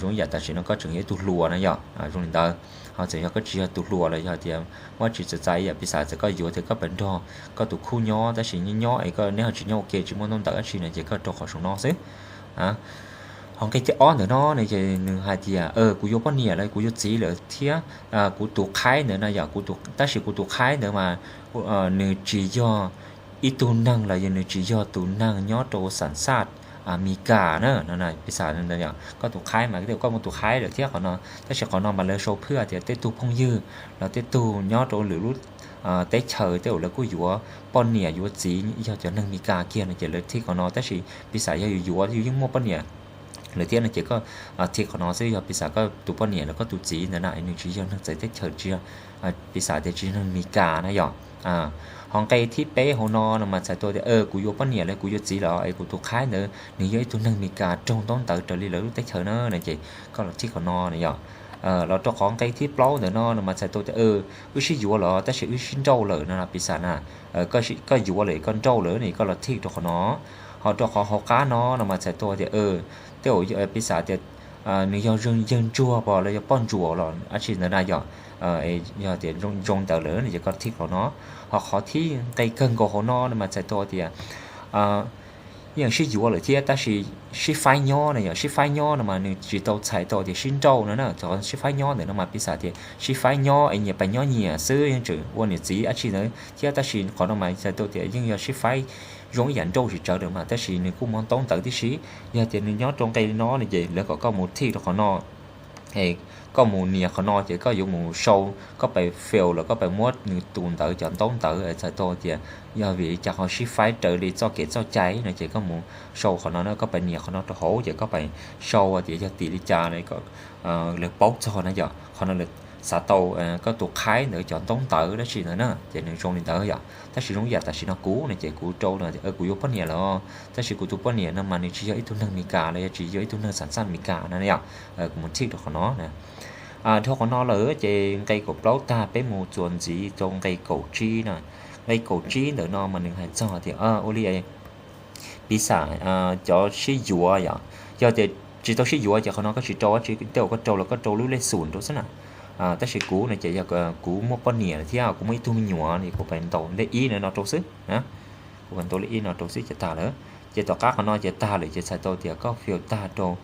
Zoo ib yam tam sim no koj tseem yog ib tug hluas na yom, zoo li ntawd. Ho txawm yog koj tsis yog tus hluas los yog tias muaj tsis txawv txais yam piv xam txawm koj yuav tias koj pab nrog koj tus khub nyob tab sis nyob nyob es koj neb ho tsis nyob ua ke tsis muaj ntaub ntawv dab tsi no ces koj rau qhov saum no xwb. Ho nqe thib ob ntawm no ne ces nws hais tias kuv yuav poj niam lawm, kuv yuav txiv lawm thiab kuv tus qhaib ntawd na yom, tab sis kuv tus qhaib ntawd mas nws tsis yog ib tug neeg los yog nws tsis yog tus neeg nyob rau xam xaj Amelikas na. Piv xam koj tus qhaib mas koj muaj tus qhaib lawm thiab qhov no, tab sis qhov no mas lawv sau phwj tias tej tug phooj ywg los tej tug nyob rau lwm lub teb chaws tej zaum lawv kuj yuav poj niam yuav txiv yog cov neeg Amelikas kiag no ces lawv thij qhov no, tab sis piv xam yog yus yuav yus yeej muaj poj niam lawm thiab no ces koj thij qhov no xwb, yog piv xam koj tus poj niam los koj tus txiv ntawd na nws tsis yog neeg txawv teb chaws, tsis yog, piv xam tias tsis yog neeg Amelikas na yom. Ho nqe thib peb hauv no no mas txhais tau tias kuv yuav poj niam lawm kuv yuav txiv lawm es kuv tus qhaib ntawd nws yog ib tug neeg Amelikas raug ntaub ntawv raws li lawv lub teb chaws na no ces koj los thij qhov no na yom. Los rau qhov nqe thib plaub ntawm no no mas txhais tau tias wb sib yuav los tab sis wb sib nrauj lawm no, piv xam na koj yuav lawm koj nrauj lawm ne koj los thij rau qhov no. Ho rau qhov hauv qab no no mas txhais tau tias tej zaum piv xam tias nws yog yawg ntsuag pom los yog poj ntsuam los dab tsi ntawd na yom. Yog tias zoo ntawd lawm no ces koj thij qhov no. Ho qhov thib nqe kawg nkaus hauv no no mas txhais tau tias yeej sib yuav lawm thiab, tab sis sib faib nyob na yom, sib faib nyob no mas nws tsis tau txhais tau tias sib nrauj no na. Cov sib faib nyob ntawm no mas piv xam tias sib faib nyob es nyias pais nyob nyias xwb, yeej tseem ua niam txiv dab tsi ntawd thiab, tab sis qhov no mas txhais tau tias yeej yog sib faib zoo ib yam nrauj tsis tsawv lawm mas, tab sis nws kuj muaj ntaub ntawv tib si. Yog tias nws nyob rau nqe no no ces lawv kom koj mus tick rau qhov no, koj mus nias qhov no ces koj yuav mus sau, koj pais fill los koj pais muab nws tus ntawd cov ntaub ntawv txhais tau tias yog vim li cas ho sib faib raws li txoj kev txoj cai no ces koj mus sau qhov no na, koj pais nias qhov no rau hauv ces koj pais sau tias yog tim li cas lawv paub txog na yom. Qhov no lawv xav tau koj tus qhaib ntawd cov ntaub ntawv dab tsi ntawd na, ces nws zoo li ntawd yom. Tab sis zoo ib yam tam sim no kuv no ces kuv rau no kuv yuav poj niam los, tab sis kuv tus poj niam no mas nws tsis yog ib tug neeg Meskas los yog tsis yog ib tug neeg xam xaj Meskas no yom. Kuv mus tick rau qhov no na. Dhau qhov no lawm ces nqe kaum plaub tag peb mus txuas ntxiv rau nqe kaum tsib na. Nqe kaum tsib ntawm no mas nws hais txog tias ua li piv xam cov sib yuav yom, yog tias tsis tau sib yuav ces qhov no koj tsis rau dab tsi, tej zaum koj rau los koj rau lub lej xum rau xwb na. Tab sis kuv no ces yog kuv muaj poj niam lawm thiab kuv muaj ib tug me nyuam no kuv pais ntaus lej ib no no rau xwb na. Kuv pais ntaus lej ib no rau xwb ces tag lawm. Ces tom qab qhov no ces tag lawm ces txhais tau tias koj fill tag rau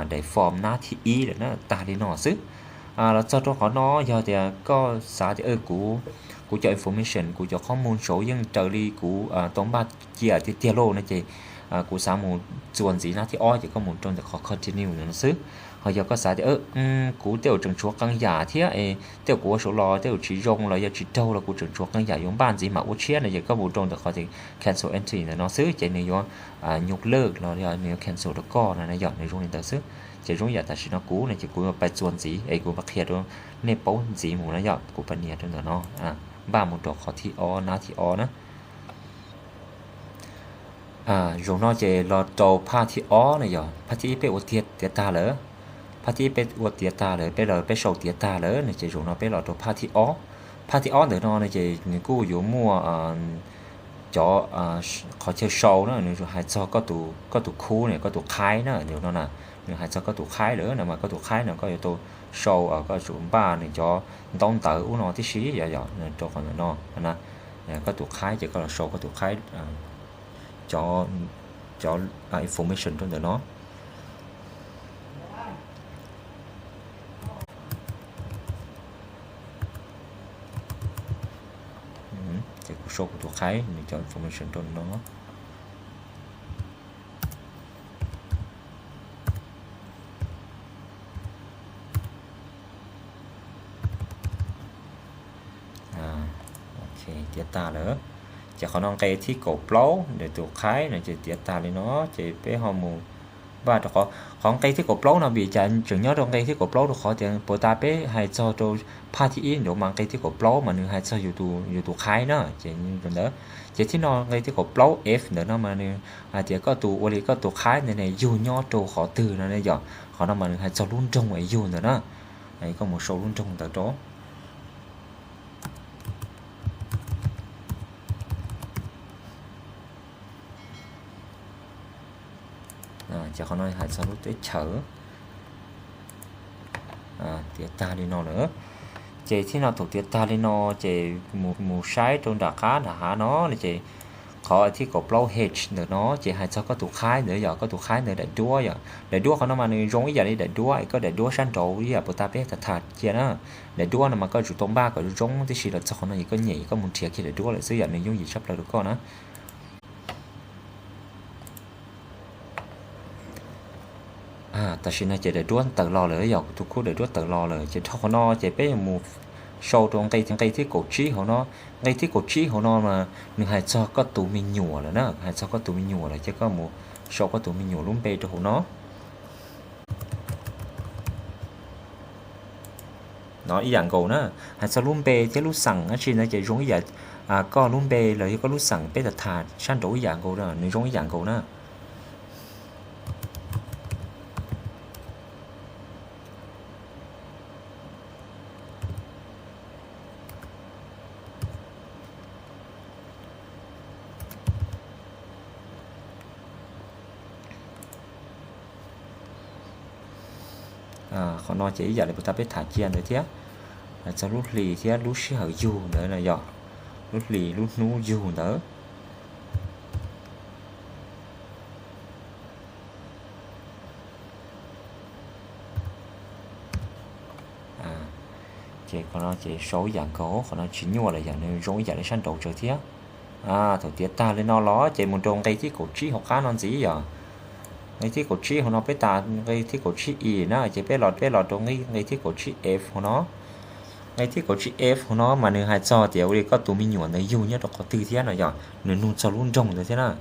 daim form nab thib ib lawm na, tag li no xwb. Los txog rau qhov no yog tias koj xav tias kuv, kuv cov information, kuv cov qhob mus saud yeej raws li kuv tau npaj cia tiag tiag lauj no ces kuv xav mus txuas ntxiv nab thib ob ces koj mus rau ntawm qhov continue ntawm no xwb. Ho yog koj xav tias kuv tej zaum tseem tshuav qee yam thiab es tej zaum kuv ua saud los tej zaum tsis zoo los yog tsis raug los kuv tseem tshuav qee yam yuav npaj ntxiv mam ua tshiab no ces koj mus rau ntawm qhov tias cancel entry ntawm no xwb ces nws yuav nyuj lawj los yog nws yuav cancel rau koj no na yom, nws zoo li ntawd xwb. Ces zoo ib yam tam sim no kuv no ces kuv yuav pais txuas ntxiv es kuv pais qhia rau nej paub ntxiv mus na yom, kuv pais nias rau ntawm no, npaj mus rau qhov thib ob, nab thib ob na. Zaum no ces los rau phaj thib ob na yom, phaj thib ib peb ua tiav tag lawm, phaj thib ib peb ua tiav tag lawm, peb los peb sau tiav tag lawm no ces zaum no peb los rau phaj thib ob. Phaj thib ob ntawm no no ces nws kuj yuav muaj cov qhov chaw sau na, nws hais txog koj tus khub ne, koj tus qhaib na, zaum no na, nws hais txog koj tus qhaib lawm no mas koj tus qhaib no koj yuav tau sau, koj tsum npaj nws cov ntaub ntawv ub no tib si yom, yom, rau qhov ntawm no na. Koj tus qhaib ces koj los sau koj tus qhaib cov, cov information rau ntawm no. Ces kuv sau kuv tus qhaib nws cov information rau ntawm no. Ok, tiav tag lawm. Ces qhov no nqe thib kaum plaub ntawm tus qhaib no ces tiav tag li no, ces peb ho mus npaj rau qhov, qhov nqe thib kaum plaub no vim cas tseem nyob rau nqe thib kaum plaub rau qhov tias puas tas peb hais txog rau phaj thib ib nraud mas nqe thib kaum plaub mas nws hais txog yus tus qhaib na, ces ntawd. Ces thib no nqe thib kaum plaub F ntawm no mas nws hais tias koj tus, ua li koj tus qhaib ntawd ne yug nyob rau qhov twg no ne yom. Qhov no mas nws hais txog lub nroog es yug ntawd na. Koj mus sau lub nroog ntawd rau. Ces qhov no hais txog lub teb chaws. Tiav tag li no lawm. Ces thib no thaum tiav tag li no ces mus, mus saib rau nram qab nram hav no ces qhov thib kaum plaub H ntawm no ces hais txog koj tus qhaib ntawd yom, koj tus qhaib ntawd daim duab yom. Daim duab qhov no mas nws zoo ib yam li daim duab es koj daim duab sab nraud ib yam puas tas peb tham tham cia na. Daim duab no mas koj tsum tau npaj kom zoo zoo tib si los txog qhov no ces koj nyem koj mus nrhiav kiag daim duab lawm xwb yom, nws yooj yim tshaj plaws rau koj na. Tam sim no ces daim duab tawm los lawm yom, kuv tus khub daim duab tawm los lawm ces dhau qhov no ces peb yuav mus sau rau nqe, nqe thib kaum tsib hauv no. Nqe thib kaum tsib hauv no mas nws hais txog koj tus me nyuam lawm na, hais txog koj tus me nyuam lawm ces koj mus sau koj tus me nyuam lub npe rau hauv no. No ib yam nkaus na, hais txog lub npe thiab lub xeem dab tsi ntawd ces zoo ib yam, koj lub npe los yog koj lub xeem peb tham tham sab nraud ib yam nkaus, nws zoo ib yam nkaus na. Qhov no ces ib yam li puas tas peb tham cia ntawd thiab, txog lub hlis thiab lub sij hawm yug ntawd na yom, lub hlis lub hnub yug ntawd. Ces qhov no ces sau ib yam nkaus, qhov no tsis nyuaj lawm yom, nws zoo ib yam li sab nraud tsawv thiab. Thaum tiav tag li no los ces mus rau nqe thib kaum tsib hauv qab no ntxiv yom. Nqe thib kaum tsib hauv no peb tas nqe thib kaum tsib i na, ces peb los, peb los rau nqe thib kaum tsib f hauv no. Nqe thib kaum tsib f hauv no mas nws hais txog tias ua li koj tus me nyuam ntawd yug nyob rau qhov twg thiab no yom, nws nug txog lub nroog ntawd thiab na.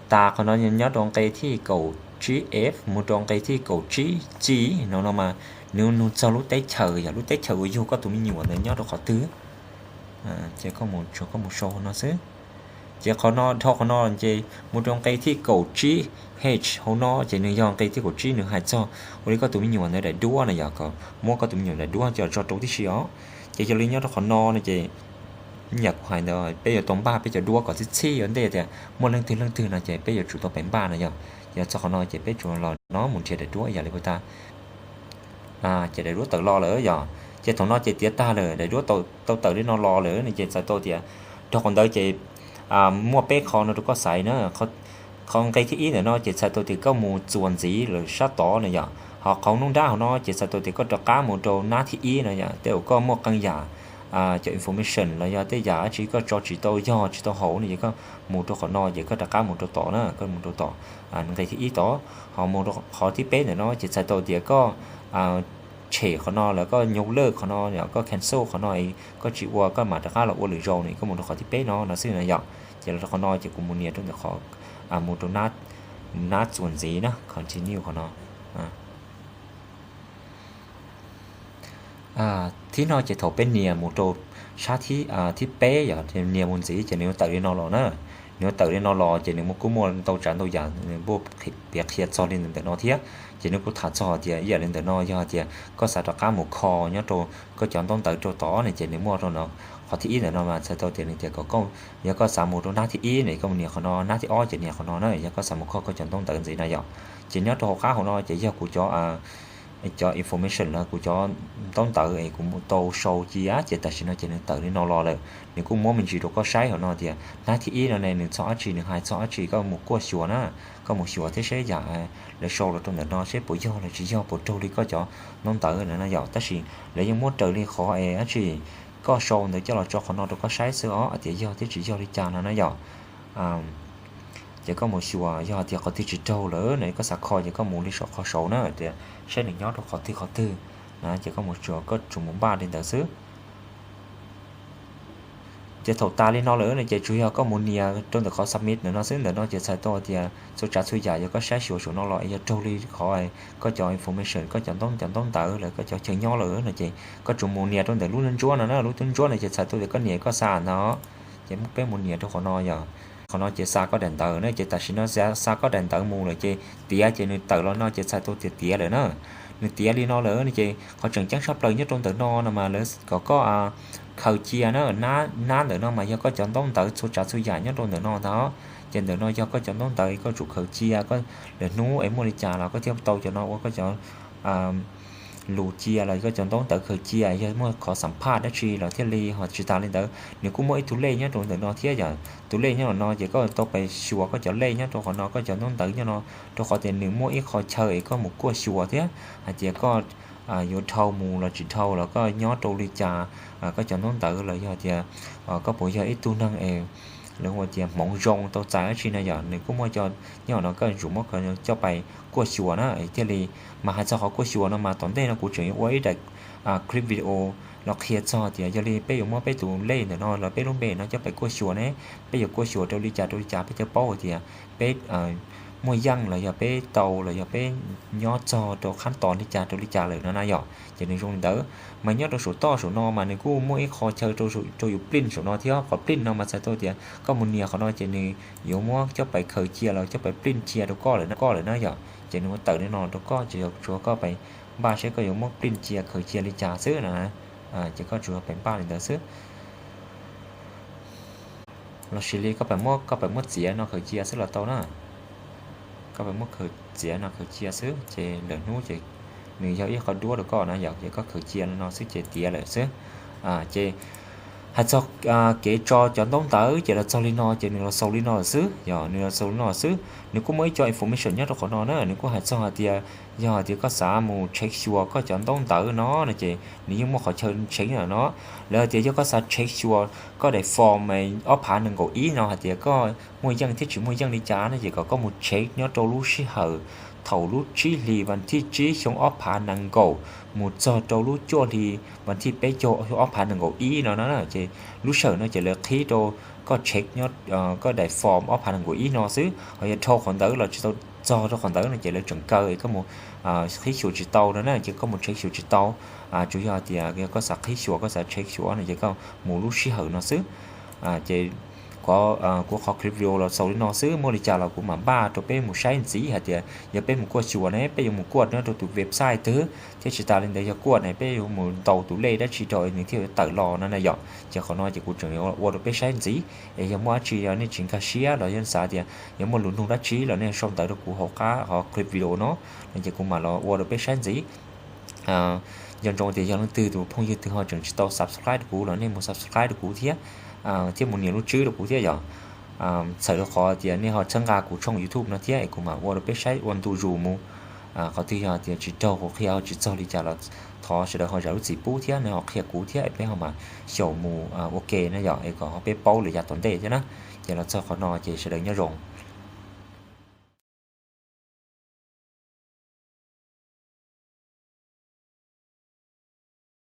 Tas qhov no nyob rau nqe thib kaum tsib f mus rau nqe thib kaum tsib c no no mas nws nug txog lub teb chaws, yog lub teb chaws uas yug koj tus me nyuam ntawd nyob rau qhov twg. Ces koj mus sau hauv no xwb. Ces qhov no dhau qhov no ces mus rau nqe thib kaum tsib h hauv no ces nws yog nqe thib kaum tsib, nws hais txog ua li koj tus me nyuam ntawd daim duab na yom, kom muab koj tus me nyuam daim duab coj tso rau tib si os. Ces yog li nyob rau qhov no no ces ib yam kuv hais ntawd, peb yuav tau npaj peb cov duab kom txhij txhij ua ntej tias muaj leej twg leej twg no ces peb yuav tsum tau pem npaj no yom. Yog txog qhov no ces peb tsuas los no mus nrhiav daim duab ib yam li puas tas. Ces daim duab tawm los lawm yom. Ces thaum no ces tiav tag lawm, daim duab tau tawm li no los lawm no ces txhais tau tias dhau qhov ntawd ces muaj peb qho no rau koj xaiv na. Qhov nqe thib ib ntawm no ces txhais tau tias koj mus txuas ntxiv lawm sab tod no yom. Ho qhov nruab nrab hauv no ces txhais tau tias koj rov qab mus rau nab thib ib no yom, tej uas koj muaj qee yam cov information los yog tej yam dab tsi koj tso tsis tau yog tsis tau haum no ces koj mus rau qhov no ces koj rov qab mus rau tod na, koj mus rau tom nqe thib ib tod. Ho mus rau qhov thib peb ntawm no ces txhais tau tias koj tshem qhov no lawm, koj nyob lawm qhov no, koj cancel qhov no, koj tsis ua, koj mam rov qab los ua lwm zaus no, koj mus rau qhov thib peb no no xwb na yom. Ces los rau qhov no ces kuv mus nias rau ntawm qhov, mus rau nab txuas ntxiv na, continue qhov no. Thib no ces thaum peb nias mus rau sab thib peb yom, nias mus ntxiv ces nws yuav tawm li no los na. Nws yuav tawm li no los ces nws kuj muaj ntau tsav ntau yam nws piav qhia txog li ntawm no thiab. Ces nws kuj tham txog tias ib yam li ntawm no yog tias koj xav rov qab mus kho nyob rau koj cov ntaub ntawv rau tod ne ces nws muaj rau no. Qhov thib ib ntawm no mas txhais tau tias nws tias kom koj, yog koj xav mus rau nab thib ib ne koj mus nias qhov no, nab thib ob ces nias qhov no na, yog koj xav mus kho koj cov ntaub ntawv ntxiv na yom. Ces nyob rau hauv qab hauv no ces yog kuv cov cov information los kuv cov ntaub ntawv es kuv mus tau sau cia ces tam sim no ces nws tawm li no los lawm. Nws kuj muab me ntsis rau koj saib hauv no tias nab thib ib no ne nws txog dab tsi, nws hais txog dab tsi, koj mus kuaj xyuas na. Koj mus xyuas thiab seb yam lawv sau los rau ntawm no seb puas yog los tsis yog, puas raug li koj cov ntaub ntawv na yom. Tab sis lawv yeej muab raws li qhov es dab tsi koj sau ntawd coj los tso qhov no rau koj saib xwb os, hais tias yog thiab tsis yog li cas no na yom. Ces koj mus xyuas, yog tias qhov twg tsis raug lawm no koj xav kho ces koj mus li saum qhov saud na, tias saib nws nyob rau qhov twg qhov twg na, ces koj mus xyuas, koj tsuas mus npaj li ntawd xwb. Ces thaum tas li no lawm no ces tsuas yog koj mus nias rau ntawm qhov submit ntawm no xwb. Ntawm no ces txhais tau tias txhua tsav txhua yam yog koj saib xyuas saum no los es yog raug li qhov koj cov information, koj cov ntaub, cov ntaub ntawv lawm, koj cov chaw nyob lawm no ces koj tsuas mus nias rau ntawm lub ntsuab no na, lub ntsuab no ces txhais tau tias koj nias koj xa ntawd. Ces peb mus nias rau qhov no yom. Qhov no ces xa koj daim ntawv na, ces tam sim no xa koj daim ntawv mus lawm ces tiav, ces nws tawm los no ces txhais tau tias tiav lawm na. Nws tiav li no lawm no ces qhov tseem ceeb tshaj plaws nyob rau ntawm no no mas lawv kom koj khaws cia na, nab ntawm no mas yog koj cov ntaub ntawv txhua tsav txhua yam nyob rau ntawm no ntag. Ces ntawm no yog koj cov ntaub ntawv, koj tsum khaws cia, koj lwm hnub es muaj li cas los koj thiaj tau cov no ua koj cov lus cia los koj cov ntaub ntawv khaws cia, yog muaj qhov xam phaj dab tsi los thiaj li. Ho tsis tas li ntawd nws kuj muaj ib tug lej nyob rau ntawm no thiab yom. Tus lej nyob rau no ces koj tau pais xyuas koj cov lej nyob rau qhov no, koj cov ntaub ntawv nyob no, rau qhov tias nws muaj ib qho chaw es koj mus kuaj xyuas thiab hais tias koj yuav dhau mus los tsis dhau los koj nyob rau li cas, koj cov ntaub ntawv los yog tias koj puas yog ib tug neeg es lawv hu tias hmoov zoo tau txais dab tsi na yom. Nws kuj muaj cov nyob no, koj yuav tsum muab coj pais kuaj xyuas na thiaj li. Mas hais txog qhov kuaj xyuas no mas tom ntej no kuv tseem yuav ua ib daim clip video los qhia txog tias yog li peb yuav muab peb tus lej ntawm no los peb lub npe no coj pais kuaj xyuas ne, peb yuav kuaj xyuas rau li cas rau li cas peb thiaj paub hais tias peb muaj yeej los yog peb tau los yog peb nyob txog rau qhab tos li cas rau li cas lawm no na yom. Ces nws zoo li ntawd. Mas nyob rau saum toj saum no mas nws kuj muaj ib qho chaw rau yus print saum no thiab. Qhov print no mas txhais tau tias koj mus nias qhov no ces nws yuav muab coj pais khaws cia los coj pais print cia rau koj lawm na, koj lawm na yom. Ces nws muab tawm li no rau koj, ces yog tsuas koj pais npaj seb koj yuav muab print cia khaws cia li cas xwb na. Ces koj tsuas pais npaj li ntawd xwb. Los sis li koj pais muab, koj pais muab txiav no khaws cia xwb los tau na. Koj pais muab khaws txiav no khaws cia xwb ces lwm hnub ces nws yog ib qho duab rau koj na yom, ces koj khaws cia no xwb ces tiav lawm xwb. Ces Hais txog kev tso cov ntaub ntawv ces los txog li no ces nws los xaus li no lawm xwb, yog nws los xaus li no lawm xwb. Nws kuj muaj ib co information nyob rau qhov no na, nws kuj hais txog hais tias yog hais tias koj xav mus check sure koj cov ntaub ntawv no no ces nws yeej muaj qhov chaw check no. Lawv hais tias yog koj xav check sure koj daim form ob phav nees nkaum ib no hais tias koj muaj yeej thiab tsis muaj yeej li cas no ces kom koj mus check nyob rau lub sij hawm thaum lub tsib hli vas thij tsib xyoo ob phav nees nkaum mus txog rau lub cuaj hli vas thij peb caug xyoo ob phav nees nkaum ib no na. Ces lub sij hawm no ces lawv qhib rau koj check nyob koj daim form ob phav nees nkaum ib no xwb, ho yog dhau qhov ntawd los tsis tau txog rau qhov ntawd no ces lawv tseem kaw es koj mus qhib xyuas tsis tau no na, ces koj mus check xyuas tsis tau. Tsuas yog tias yog koj xav qhib xyuas koj xav check xyuas no ces koj mus lub sij hawm no xwb. Ces kuv qhov clip video los xaus li no xwb, muaj li cas los kuv mam npaj rau peb mus saib ntxiv hais tias yog peb mus kuaj xyuas ne peb yuav mus kuaj nyob rau tus website twg thiab tsis tas li ntawd yog kuaj ne peb yuav mus ntaus tus lej dab tsi rau nws thiaj yuav tawm los no na yom. Ces qhov no ces kuv tseem yuav ua rau peb saib ntxiv es yog muaj dab tsi yog nej tsis nkag siab los yog xav tias yog muaj lus nug dab tsi los nej sau ntawv rau kuv hauv qab qhov clip video no, no ces kuv mam los ua rau peb saib ntxiv. Nco ntsoov tias yog leej twg tus phooj ywg twg ho tseem tsis tau subscribe rau kuv los nej mus subscribe rau kuv thiab, thiab mus nias lub tswb rau kuv thiab yom. Txhawm rau qhov tias nej ho txhawb nqa kuv tshooj YouTube no thiab es kuv mam ua rau peb saib ua ntu zus mus. Qhov twg yog tias tsis raug kuv qhia ho tsis txog li cas los thov sawv daws ho zam lub txim pub thiab nej ho qhia kuv thiab es peb ho mam xyaum mus ua ke na yom, es kom ho peb paub lwm yam tom ntej thiab na. Ces los txog qhov no ces sawv daws nyob zoo.